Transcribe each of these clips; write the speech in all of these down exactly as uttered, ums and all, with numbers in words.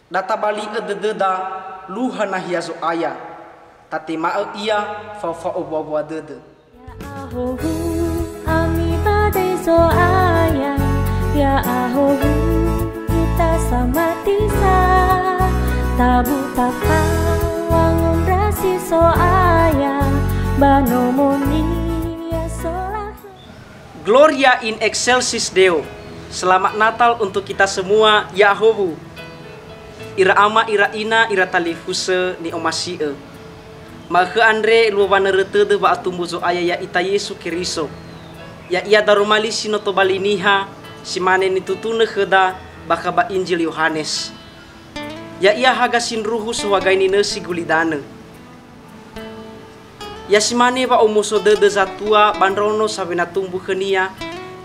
Da tabali'ö dödöda luha nahia Zo'aya, tatema'ö ia fao-fao mbuabua dödö. Ya'ahowu ami ba döi Zo'aya, ya'ahowu ita samati sa, tabu tafao wangondrasi Zo'aya, ba nomo-Nia solakhö. Gloria in excelsis Deo. Selamat Natal untuk kita semua, ya'ahowu. Ira ama, ira ina, ira talifusö ni'omasi'ö. Ma'ökhö andre luo wanörö tödö wa'atumbu Zo'aya ya'ita Yesu Keriso. Ya'ia daroma li si no tobali niha, si mane nitutunö khöda bakha ba Injil Yohanes. Ya'ia haga sindruhu sohagai ninösi gulidanö. Ya si mane wa'omuso dödö zatua ba ndraono sawena tumbu khönia,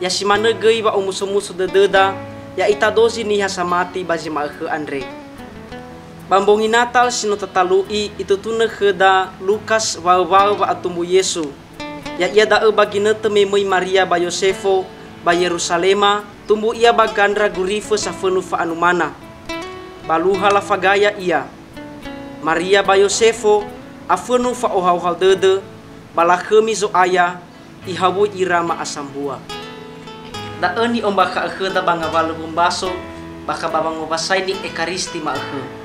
ya si manö göi wa'omuso-muso dödöda, ya'ita dozi niha samati ba zi ma'ökhö andre. Ba mbongi Natal si no tatalu'i itutunö khöda Lukas waö-waö wa'atumbu Yesu. Ya'ia da'ö ba ginötö me möi Maria ba Yosefo ba Yerusalema, tumbu ia ba gandra gurifö safönu fa'anumana. Ba luha lafagaya ia. Maria ba Yosefo, afönu fa'ohauhau dödö, ba lakhömi Zo'aya, ihawui ira ma'asambua. Da'ö ni'ombakha'ö khöda ba ngawalö wombaso, bakha ba wangowasaini Ekaristi ma'ökhö.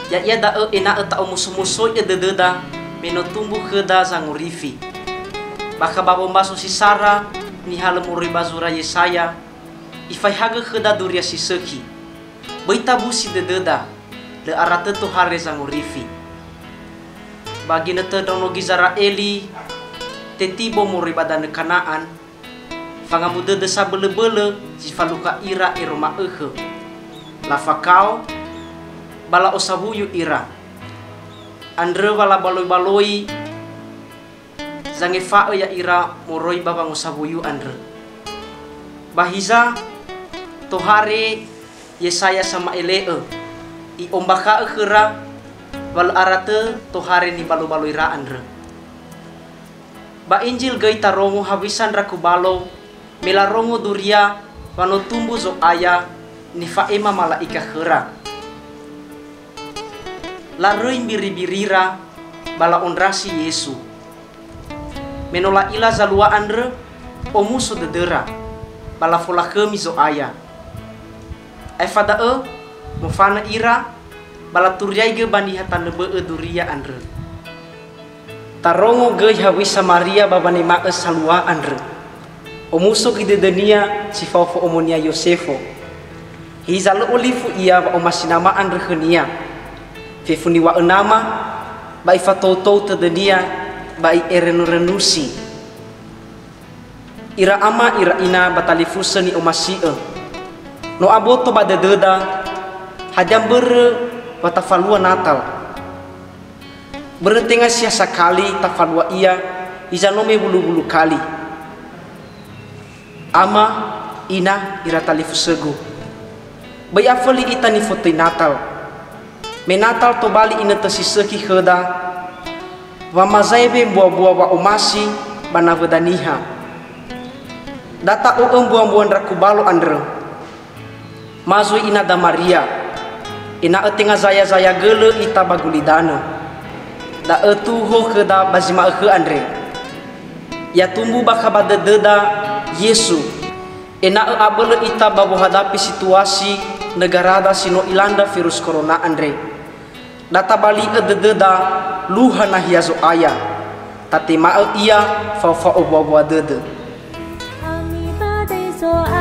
Ya'ia da'ö ena'ö ta'omuso-musoi'ö dödöda me no tumbu khöda zangorifi. Bakha ba wombaso si sara nihalö moroi ba zura Yesaya, ifaehagö khöda duria si sökhi. Böi tabusi dödöda, lö ara tö tohare zangorifi. Ba ginötö ndraono Gizera'eli tetibo moroi ba danö Kana'an, fangamudödö sabölöbölö zi falukha ira ero ma'ökhö. Lafakao, ba la'osawuyu ira. Andrö wa labaloibaloi zangefa'ö ya'ira moroi ba wangosawuyu andrö. Ba hiza, tohare Yesaya sama'ele'ö, i'ombakha'ö khöra wa lö ara tö tohare nibalobaloira andrö. Ba Injil göi tarongo hawisa ndra kubalo me larongo duria wa no tumbu Zo'aya nifa'ema mala'ika khöra. Laröi mbiribirira ba la'ondrasi Yesu. Me no la'ila zalua andrö, omuso dödöra, ba lafolakhömi Zo'aya. Aefa da'ö, mofanö ira, ba laturiaigö ba niha tanö bö'ö duria andrö. Tarongo göi hawisa Maria ba wanema'ö salua andrö. Omuso göi dödönia si fao fo'omonia Yosefo. Hiza lö olifu ia wa'omasi nama andrö khönia. Fefu niŵa'ö nama, ba ifatoutou tödönia, ba i'erönurönusi. Ira ama, ira ina ba talifusö ni'omasi'ö. No aboto ba dödöda, hadia mbörö wa tafalua Natal. Börö tenga si ha sakali tafalua ia, hiza no mewulu-wulu kali. Ama, ina, ira talifusögu. Böi aföli ita nifotöi Natal. Me Natal tobali inötö si sökhi khöda, wamazaewe mbua-mbua wa'omasi ba nawöda niha. Da ta'o'ö mbua-mbua ndra kubalo andrö. Ma zui inada Maria, ena'ö tenga zaya-zaya gölö ita ba gulidanö. Da'ö tuho khöda ba zi ma'ökhö andre. Ya tumbu bakha ba dödöda Yesu, ena'ö abölö ita ba wohadapi situasi nögarada si no ilandra virus corona andre. Da tabali'ö dödöda luha nahia Zo'aya, tatema'ö ia fao-fao mbuabua dödö. Ami ba döi Zo'aya.